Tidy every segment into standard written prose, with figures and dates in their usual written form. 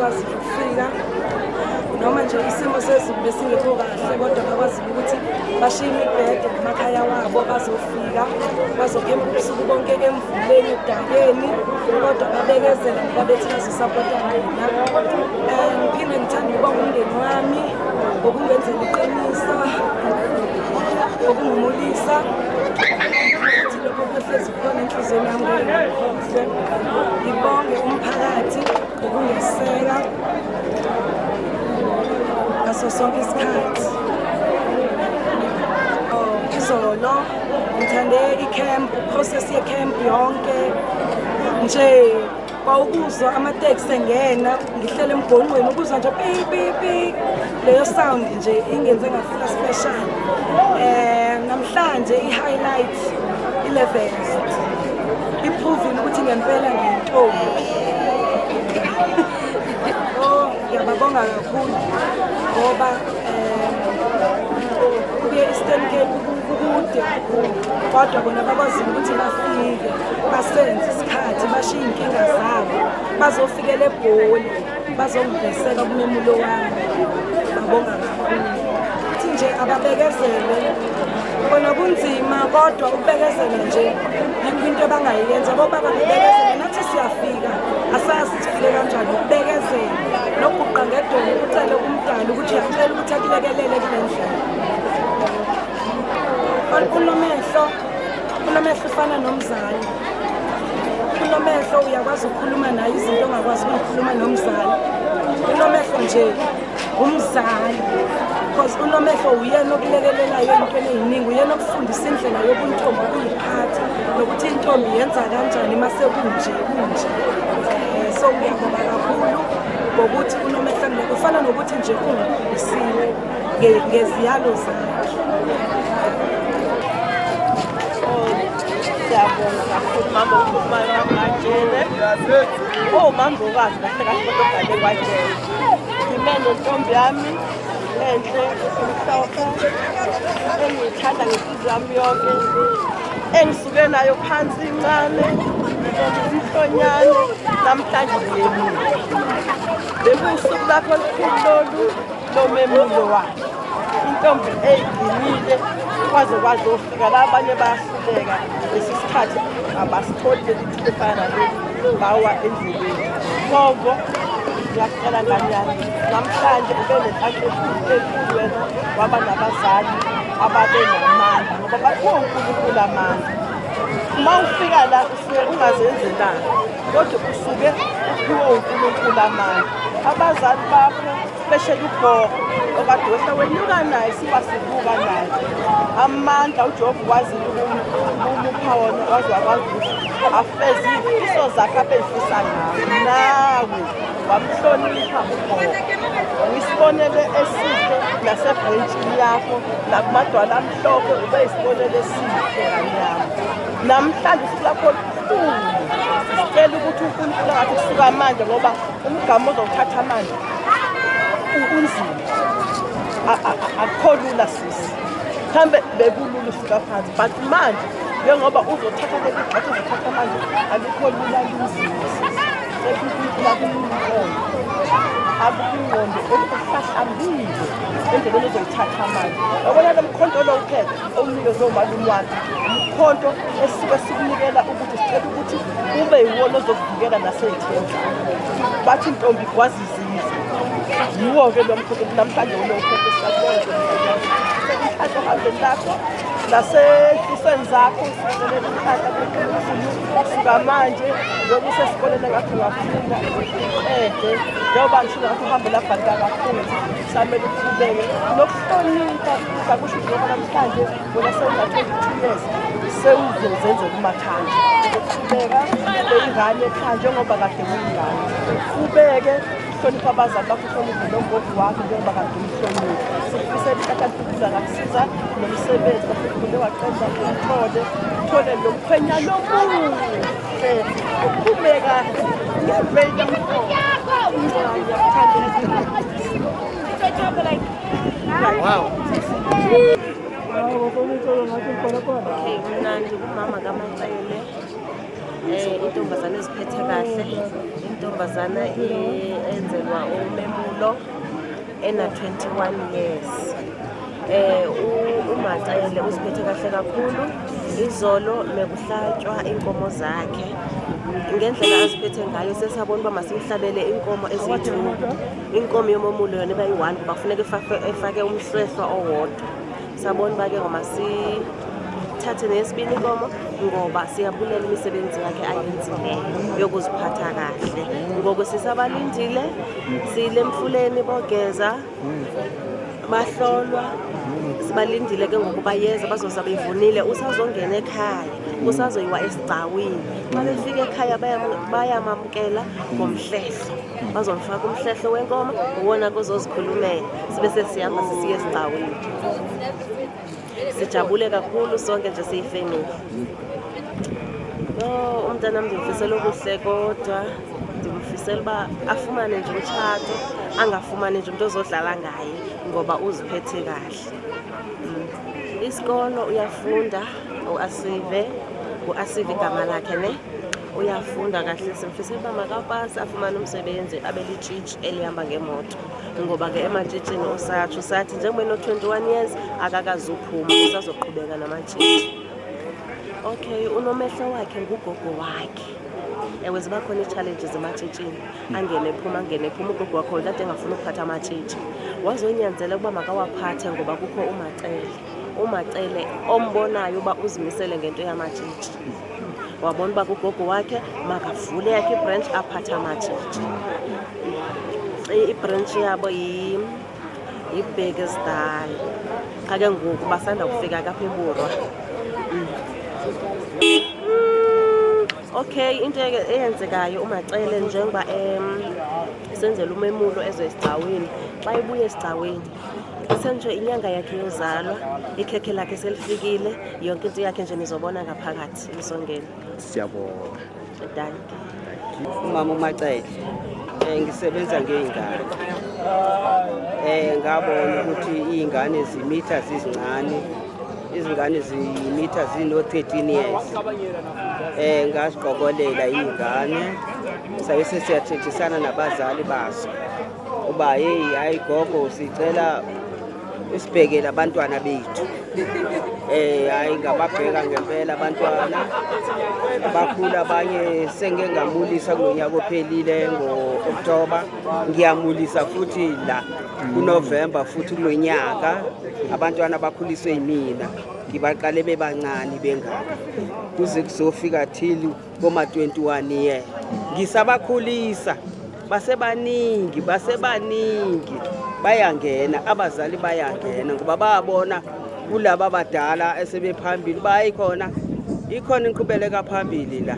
Bakwazile ukufika noma nje isimo sezulu besingekho kahle, kodwa bakwazile ukuthi bashiye imibhede namakhaya wabo, bazofika bazokhempa ubusuku bonke emvuleni, udakeni, kodwa babekezela ngoba bethi bazosapota mina. Ngiphinde ngithande ukubonga umndeni wami ngokungenzela iqiniso, ngokungimulisa, futhi lokho kuhlezi kukhona enhliziyweni yami, ngeke ngikhohlwe. Ngibonge umphakathi ngokungeseka ngaso sonke isikhathi. Oh, izolo ngithande i-camp, process ye-camp yonke nje. Kwawukuzwa amateksi engena, ngihlele emgonqweni, ukuzwa nje pi pi pi, leyo sound nje ingenze ngafila special. Namhlanje i-highlight i-levels i-provile ukuthi ngempela ngiyintombi. Oh, ngiyababonga kakhulu ngoba kuye Eastern Cape kukude kakhulu, kodwa bona bakwazile ukuthi bafike, basenze isikhathi, bashiye iy'nkinga zabo, bazofikela eGoli, bazongibheseka kumemulo wami. Babonga kakhulu. Futhi nje ababekezele, kona kunzima, kodwa ukubekezela nje yikho into abangayenza. Bobaba bebekezele, nathi siyafika, asazi sifike kanjani. Ukubekezela nokuguqa ngedolo, ucele umdali ukuthi uyacela ukuthi akulekelele kule ndlela. Unomehlo, unomehlo ufana nomzali. Unomehlo uyakwazi ukukhuluma naye izinto ongakwazi ukuyikhuluma nomzali. Unomehlo nje umzali, because unomehlo uyena okulekelelayo ey'ntweni ey'ningi, uyena okufundisa indlela yobuntombi ukuyiphatha nokuthi intombi yenza kanjani uma sekunje kunje. So ngiyabonga kakhulu ngokuthi unomehlo ngileke ufana nokuthi nje ungikhulisile ngeziyalo zakhe. Siyabonga kakhulu mama ukhulumayo wamajele. Oh, mambokazi kahle kahle, kodwa ubhale kwajele. Ngime nentombi yami enhle, emhlophe, engiyithanda ngenhliziyo yami yonke, engisuke nayo phansi incane, umhlonyane, namhlanje ngiyemile. Bekuwusuku lakho olukhulu lolu lomemulo wakhe. Intombi eyigcinile kwaze kwazofika la, abanye bayahluleka lesi sikhathi, abasitholi leli thuba efana naleli, bawa endleleni. Gogo, ngiyakucela ngane yami, namhlanje ube nenhlanhla enkulu enkulu wena, waba nabazali ababe namandla, ngoba baphiwe uNkulunkulu amandla. Uma ufika la usuke ungazenzelanga, kodwa usuke uphiwe uNkulunkulu amandla. Abazali bakho, especially ugogo okade wehla wenyuka naye, siba sibuka naye amandla uJehova ukwazile ukumupha wona, waze wakwazi ukuthi afeze iy'fiso zakhe abey'fisa ngawe. Nawe wamhlonipha ugogo, uyisibonelo esihle nasebhrentshini yakho nakumadwala amhlophe, ube yisibonelo esihle ngane yami. Namhlanje usuku lakho olukhulu, sicela ukuthi uNkulunkulu angathi kusuka manje, ngoba umgamo ozowuthatha manje unzima, akukho lula sisi. Mhlawumbe bekulula usuka phansi, but manje njengoba uzothatha leli gxathu uzothatha manje, alikho lula, lunzima sisi. Cela uNkulunkulu akunike akuphi ingqondo ehlahlambile endleleni ozoyithatha manje. Yabona lo mkhonto lo uphethe owunikezwe umalume wakhe, umkhonto esuke sikunikela ukuthi sicela ukuthi ube yiwona ozokuvikela nasey'theni. Bathi intombi igwaza izizwe, yiwo-ke lo mkhonto namhlanje ulowuphethe. Siyabonga inhlanhla ohambeni lakho nasey'fisweni zakho, sicelela inhlanhla kuNkulunkulu. Suka manje njengoba usesikoleni, engathi ungafunda uqede, njengoba ngisho ngathi uhambo labhalika kakhulu, samele uqhubeke nokuhlonipha. Kusho ukuthi ngoba namhlanje wena sewuna-22 years, sewuzozenzela umathanda, uqhubeka beyingane ekhaya njengoba kade kuyingane, ubeke uhloniphe abazali bakho, uhloniphe nogogo wakho njengoba kade umhloniphe. Sikufisela inhlanhla, uNkulunkulu angakusiza nomsebenzi kahle waqeda, uthole uthole lo mkhwenyana omuhle, uphume kahle ngeveli. Wow. Okay, mina ngumama kaMacele, intombazane eziphethe kahle. Intombazana enzelwa umemulo ena-21 years. UMacele uziphethe kahle kakhulu. Izolo mekuhlatshwa inkomo zakhe ngendlela aziphethe ngayo, sesabona uba masimhlabele inkomo eziyi-2. Inkomo yomemulo yona iba yi-1 kuba kufuneka efake umhlwehlwa owodwa. Sabona uba ke ngoma sithathe neyesibini inkomo ngoba siyabulela imisebenzi yakhe ayenzileyo yokuziphatha kahle. Ngoku sisabalindile, siyile emfuleni bogeza, bahlolwa, sibalindile ke ngoku bayeza, bazoza bevunile. Usazongena ekhaya, kusazoyiwa esigcawini. Xa befika ekhaya bayamamkela ngomhlehlo, bazomfaka umhlehlo wenkomo, uwona kuzozikhulumela, sibe sesihamba sisiya esigcawini. Sijabule kakhulu sonke nje siyifemili. Yho, umntanam ndimfisela okuhle, kodwa ndimfisela uba afumane nje umtshato, angafumani nje umntu ozodlala ngaye ngoba uziphethe kahle. Isikolo uyafunda, uAsive, uAsive igama lakhe ne. Uyafunda kahle, simfisela uba makapase afumane umsebenzi, abe litshitshi elihamba ngemoto. Ngoba ke ematshitshini usatsho sathi njengoba eno-21 years akakazuphuma, usazoqhubeka namatshitshi. Okay, unomehlo wakhe ngugogo wakhe. Ewe, ziba khona ii-challenges ematshitshini, angene ephuma, angene ephuma. Ugogo wakhe kade engafuni ukuphatha amatshitshi, wazonyanzela ukuba makawaphathe ngoba kukho uMacele, uMacele ombonayo uba uzimisele ngento yamatshitshi. Wabona uba kugogo wakhe makavule yakhe ibranch aphathe amatshitshi. Ibranch yabo yiBekkersdal. Qha ke ngoku basanda kufika kapha eBorwa. Okay, into eyenzekayo uMacele njengoba senzela umemulo ezwe esigcawini, xa ebuya esigcawini sentsho inyanga yakhe yozalwa, ikhekhe lakhe selifikile, yonke into yakhe nje nizobona ngaphakathi nisongena. Siyabonga. Dankie. Umama uMacele, ngisebenza ngey'ngane. Ngabona ukuthi iy'ngane zimitha zizincane, izingane zimitha zino-13 years. Ngaziqokolela iy'ngane, sabe sesiyathethisana nabazali bazo uba heyi, hayi gogo, sicela usibhekele abantwana bethu. Hayi ngababheka ngempela abantwana, bakhula abanye, sengike ngamulisa kulonyaka ophelile ngo-October, ngiyamulisa futhi la kuNovember futhi kulonyaka. Abantwana bakhuliswe yimina, ngibaqale bebancane bengaka kuze kuzofika till koma-21 year, ngisabakhulisa. Basebaningi, basebaningi, bayangena abazali, bayangena ngoba bayabona kulaba abadala esebephambili bayikhona, ikhona inqubeleka phambili la.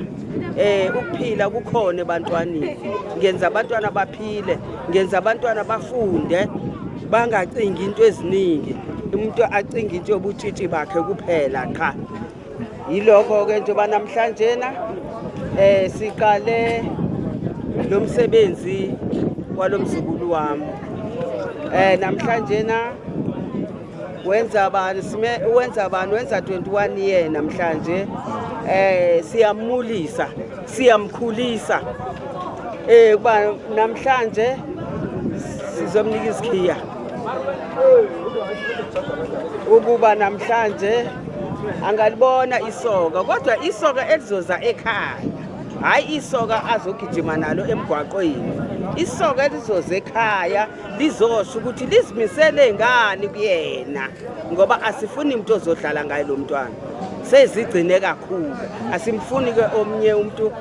Ukuphila kukhona ebantwaneni, ngenza abantwana baphile, ngenza abantwana bafunde, bangacingi into eziningi, umuntu acinge into yobutshitshi bakhe kuphela qha. Yilokho-ke njengoba namhlanje na siqale lo msebenzi walomzukulu wami. Namhlanje na wenza bani, sime wenza bani, wenza 21 year namhlanje. Siyamulisa, siyamkhulisa. Kuba namhlanje sizomnika izikhiya ukuba namhlanje angalibona isoka, kodwa isoka elizoza ekhaya, hayi isoka azogijima nalo emgwaqweni, isoka elizoza ekhaya lizosho ukuthi lizimisele ngani kuyena, ngoba asifuni umuntu ozodlala ngaye lo mntwana, sezigcine kakhulu, asimfuni ke omnye umuntu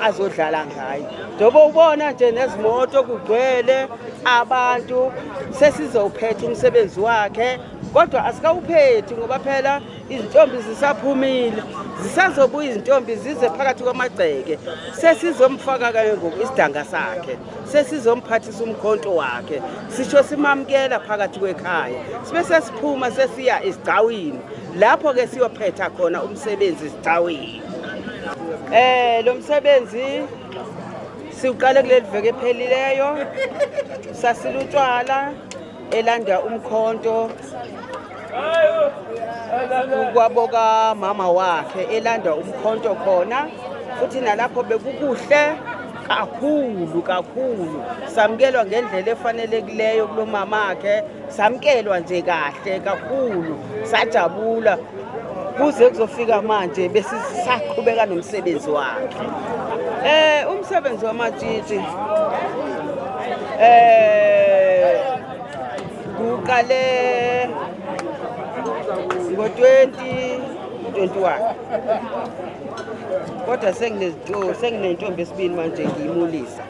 azodlala ngaye. Njengoba ubona nje nezimoto kugcwele abantu, sesizowuphetha umsebenzi wakhe, kodwa asikawuphethi ngoba phela izintombi zisaphumile, zisazobuya izintombi zize phakathi kwamagceke. Sesizomfaka ke ngoku isidanga sakhe, sesizomphathisa umkhonto wakhe, sisho simamukela phakathi kwekhaya, sibe sesiphuma sesiya esigcawini, lapho ke siyophetha khona umsebenzi esigcawini. Lo msebenzi siuqale kuleli veki ephelileyo, sasilutshwala elanda umkhonto kwabo kamama wakhe, elanda umkhonto khona futhi nalapho bekukuhle. Kakhulu kakhulu samkelwa ngendlela efanelekileyo kulo mamakhe, samkelwa nje kahle kakhulu, sajabula kuze kuzofika manje besisaqhubeka nomsebenzi wakhe. Umsebenzi wamatshitshi kuqale ngo-2021, kodwa senginentombi esibini manje ngiyimulisa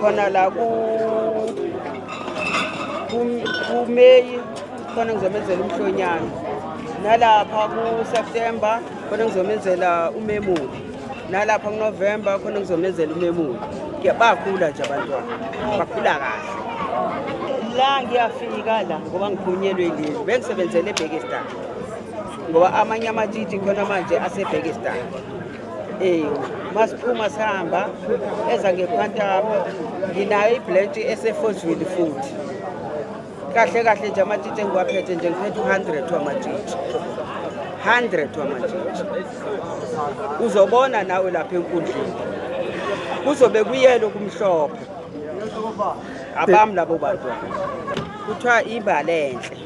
khona la kuMeyi, khona ngizomenzela umhlonyana, nalapha ku-September khona ngizomenzela umemulo, nalapha kuNovember khona ngizomenzela umemulo. Bakhula nje abantwana, bakhula kahle. La ngiyafika la ngoba ngiphunyelwe ilizwe, bengisebenzele eBhekistan ngoba amanye amatshitshi khona manje aseBhekistan. Masiphuma sihamba eza ngeQuantum, nginayo ibranch eseFozwili futhi. Kahle kahle nje amatshitshi engiwaphethe nje, ngiphethe u-100 wamatshitshi, 100 wamatshitshi. Uzobona nawe lapha enkundleni kuzobe kuyelo kumhlophe, abami labo bantwana, kuthiwa ibalenhle.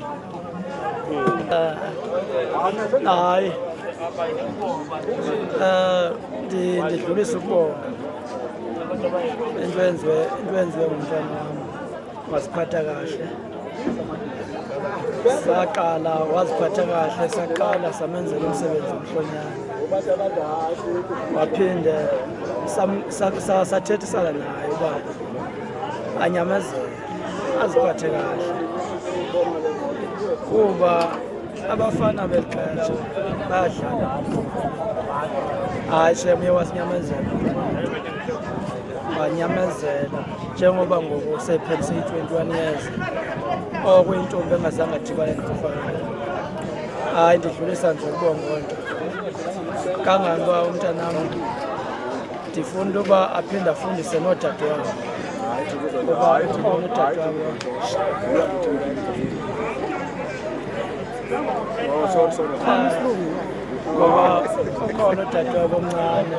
Hayi, ndidlulisa ukubonga into enziwe ngumntwana wami. Wasiphatha kahle, saqala waziphatha kahle, saqala samenzela umsebenzi omhlonyana, waphinde sathethisana naye uba anyamezele, aziphathe kahle, kuba abafana beli xesha bayadlala. Hayi shem, uye wasinyamezela, wanyamezela njengoba ngoku sephelise i-21 years okuyintombi engazange adibane nomfana. Hayi, ndidlulisa nje ukubonga nto kangangoba umntanam ndifuna uba aphinde afundise noodadewabo, kuba ukhona udadewabo, ngoba ukhona udadewabo omncane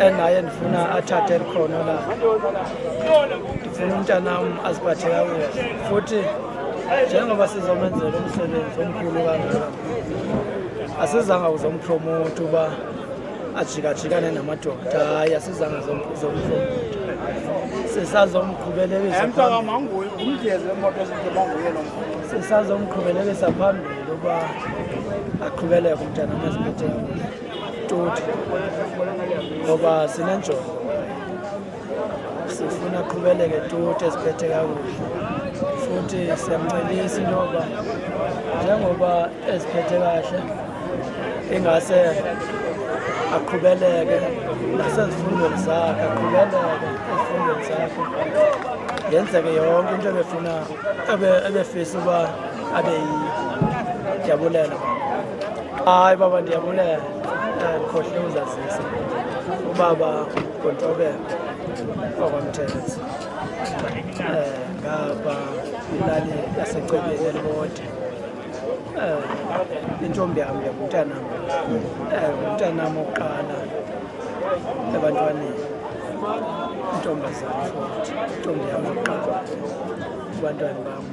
enaye ndifuna athathe elikhono lakhe. Ndifuna umntanam aziphathe kakuhle, futhi njengoba sizomenzela umsebenzi omkhulu kangaka, asizanga kuzompromota uba ajikajikane namadoda. Hayi, asizanga zompromota, sisazomqhubelekisa sisazomqhubelekisa phambili uba aqhubeleke umntanam eziphethe kakuhle tuthi, ngoba sinenjongo, sifuna aqhubeleke tuthi eziphethe kakuhle. Futhi siyamcelisa into yoba njengoba eziphethe kahle, ingase aqhubeleke nasezifundweni zakhe, aqhubeleke ezifundweni zakhe, yenzeke yonke into ebefuna, ebefisa uba abe yiyo. Ndiyabulela baba. Hayi baba, ndiyabulela. Ndikhohle uzazisa, ubaba ngoNtobeko wakwaMthetho, ngapha ilali yaseCebeni eLibode. Intombi yami le, ngumntanam, ngumntanam wokuqala ebantwaneni, intombazane futhi, intombi yami yokuqala kubantwana bam.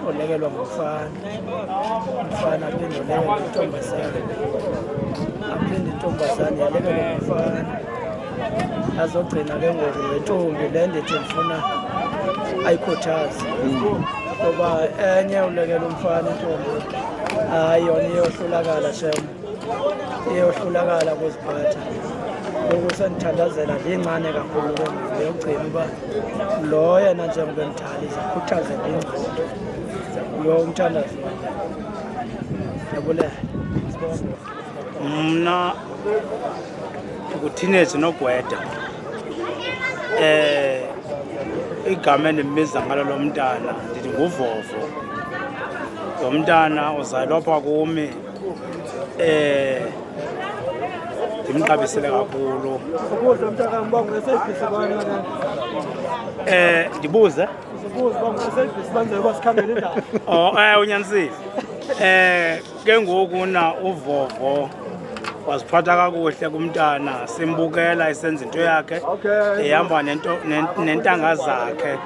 Olekelwa ngumfana, umfana aphinde olekelwe intombazane, aphinde intombazane yalekelwe ngumfana, azogcina ke ngoku ngentombi le ndithi ndifuna ayikhuthaze, ngoba enye ulekela umfana intombi, hayi yona iyohlulakala shem, iyohlulakala kuziphatha. Ngoku sendithandazela ndincane kakhulu ke ngoku leyogcina uba lo yena njengoba emdala izakhuthaze ndincane lo umthandazo wam. Ndiyabulela. Mna nguTeenage Nogweda. Igama endimbiza ngalo lo mntana ndithi nguVovo. Lo mntana uzalwa apha kumi, ndimxabisile kakhulu. Ubuze mntakam uba ngeseyiphi bana. Ndibuze? Ubuze uba ngeseyiphi banzele uba sikhangele indawo. Oh, unyanisile. Ke ngoku na uVovo Waziphatha kakuhle kumntana, simbukela esenza into yakhe, ehamba nento nentanga zakhe.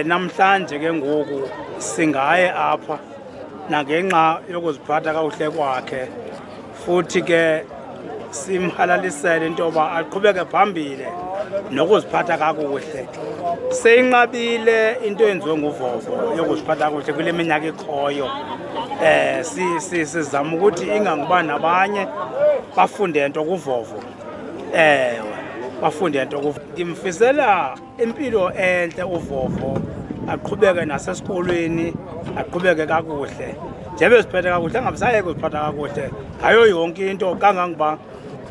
Namhlanje ke ngoku singaye apha nangenxa yokuziphatha kakuhle kwakhe, futhi ke simhalalisele into yoba aqhubeke phambili nokuziphatha kakuhle. Seyinqabile into eyenziwe nguVovo yokuziphatha kakuhle kule minyaka ikhoyo. Sizama ukuthi inganguba nabanye bafunde nto kuVovo. Ewe, bafunde nto kuVovo. Ndimfisela impilo entle uVovo, aqhubeke nasesikolweni, aqhubeke kakuhle. Njengoba eziphethe kakuhle, angabisayeki uziphatha kakuhle ngayo yonke into, kangangoba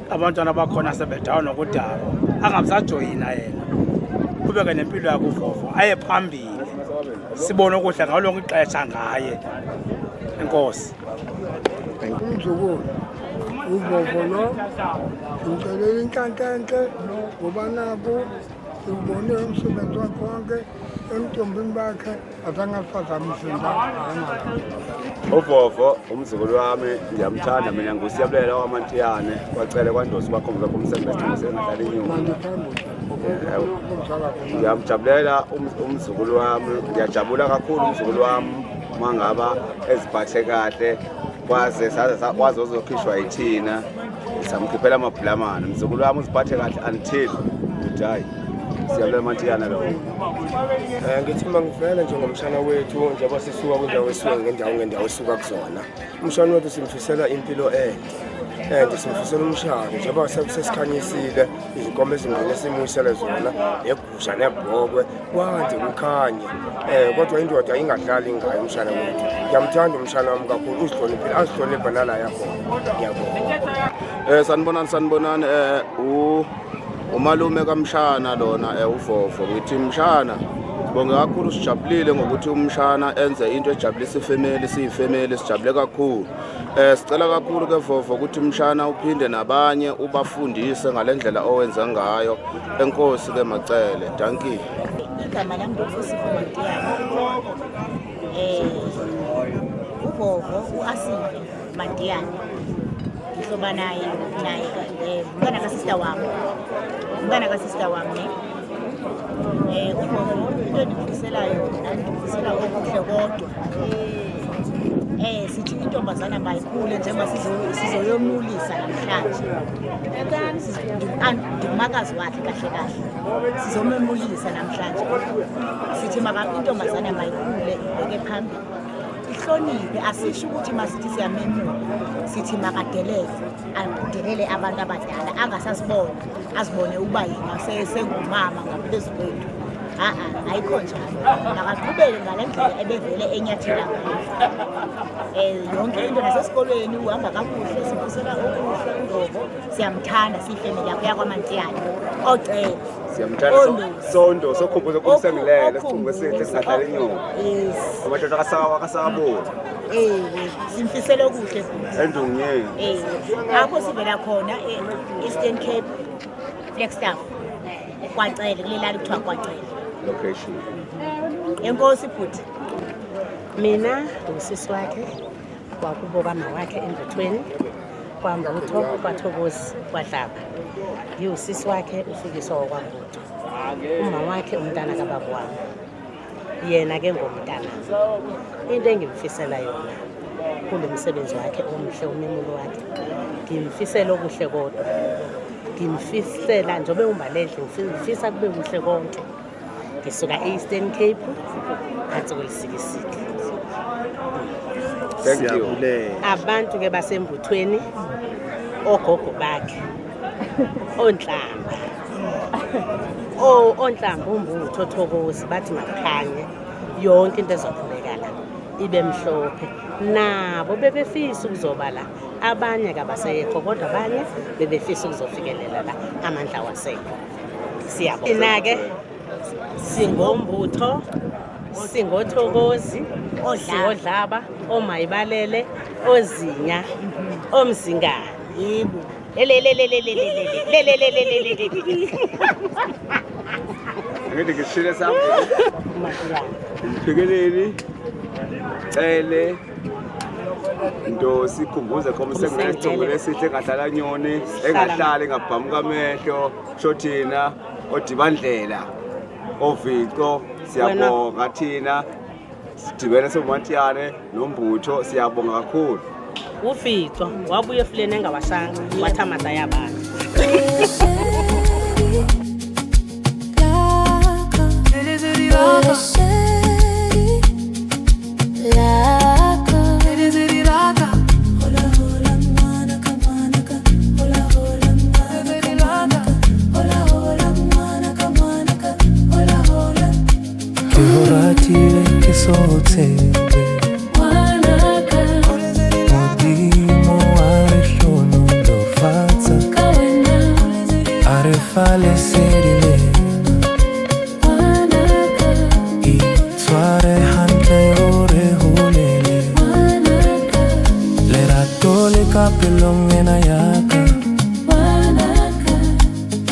abantwana bakhona sebedawa nokudakwa, angabisajoyina yena, qhubeke nempilo yakhe uVovo, aye phambili, sibone okuhle ngalo lonke ixesha ngaye. Enkosi. Umzukulu uVovo lo, ngimcelela inhlanhla enhle ngoba naku siwubone umsebenzi wakhe wonke emntombini bakhe, azange asiphazamise ndawo. UVovo umzukulu wami, ngiyamthanda mina. Ngusiyabulela wamantiyane kwacele kwandosi kwakhomba kumsembe esithembise engahlala inyuma. Ngiyamjabulela umzukulu wami, ngiyajabula kakhulu umzukulu wami uma ngaba eziphathe kahle, kwaze saze kwaze uzokhishwa yithina, samkhiphela amabhulamane. Umzukulu wami uziphathe kahle until today. Siyabulela mantiyana lowo. Ngithi uma ngivela njengomshana wethu, njengoba sisuka kwindawo esuka ngendawo ngendawo esuka kuzona, umshana wethu simfisela impilo ende and simfisela umshado, njengoba sesikhanyisile izinkomo ezimbili esimuyisele zona, negusha nebhokwe, kwande kukhanye. Kodwa indoda ingadlali ngayo umshana wethu. Ngiyamthanda umshana wami kakhulu, uzihloniphile, azihloniphe nala yakhona. Ngiyabonga. Sanibonani, sanibonani. Umalume kaMshana lona, uVovo. Ngithi mshana, sibonge kakhulu, sijabulile ngokuthi umshana enze into ejabulisa ifamily, siyifamily sijabule kakhulu. Sicela kakhulu ke Vovo ukuthi mshana uphinde nabanye ubafundise ngalendlela owenza ngayo. Enkosi ke Macele. Dankie. Igama lami nguSipho Mantiyane. UVovo uAsive Mantiyane. Ngihloba naye, umntwana kasista wami. Umntwana kasista wami ne. UVovo, into endimfisela yona, ndimfisela okuhle kodwa. Sithi intombazana mayikhule njengoba sizoyomulisa namhlanje. Ndingumakazi wakhe kahle kahle. Sizomemulisa namhlanje. Sithi maka intombazana mayikhule, ibheke phambili. Ihloniphe, asisho ukuthi masithi siyamemula, sithi makadelele, adelele abantu abadala, angasasibona, azibone ukuba yena sengumama ngaphezu kwethu. A-a, ayikho njalo. Makaqhubeke ngale ndlela ebevele enyathela ngayo. Yonke into nasesikolweni uhamba kakuhle, simfisela okuhle uVovo, siyamthanda siyifamily yakho yakwaMantiyane. Ocele. Siyamthanda sondo sokhumbuzo kumsengilele sicumbu esihle singadlala inyuma. Yes. Amadoda kasawa kasabona. Simfisela okuhle futhi. Endungeni. Apho sivela khona e-Eastern Cape, Flagstaff. Kwacele, kule lali kuthiwa Kwacele. Location. Enkosi bhuti. Mina ngusisi wakhe, wakubo kama wakhe embuthweni, kwaMbutho, kwaThokozi, kwaDlaba. Ngiwusisi wakhe uFikiswa wakwaMbutho. Uma wakhe umntana kababa wami. Yena ke ngomntana. Into engimfisela yona kulo msebenzi wakhe omuhle, umemulo wakhe, ngimfisela okuhle kodwa. Ngimfisela njengoba ewumbalenhle, ngifisa kube kuhle konke. Ngisuka e-Eastern Cape, phansi kwelisikisiki. Thank you. Abantu ke basembuthweni, ogogo bakhe, onhlamba. Onhlamba umbutho Thokozi bathi makukhanye yonke into ezoqhubeka la ibe mhlophe. Nabo bebefisa ukuzoba la, abanye kabasekho kodwa abanye bebefisa ukuzofikelela la, amandla wasekho. Siyabonga. Thina ke singombutho, singothokozi, singodlaba, omayibalele, ozinya, omzingane. Yebo. Lelelelelelelelelelelelelele. Ngithi ngishile sami. Mphikeleli. Cele. Nto sikhumbuze komisengilesithungu lesihle engahlala nyoni engahlali engabhamuka amehlo kusho thina odibandlela ovico siyabonga thina sidibene somantiyane nombutho siyabonga kakhulu. Ufico wabuya efuleni engawashanga wathi amata yabantu. Ke go ratile ke so tsebe. Modimo a re hlonolofatsa, a re fa lesedi lena. Itshware hantle o re holele. Lerato le ka pelong ena ya ka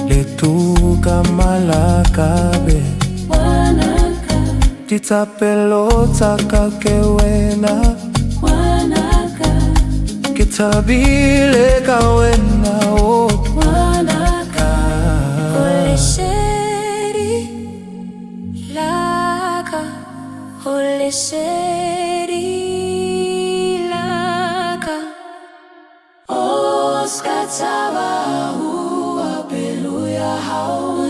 le tuka malakabe. Dithapelo tsa ka ke wena, ke thabile ka wena oh. Lesedi laka, oh lesedi laka. O ska tshaba ho bua pelo ya hao.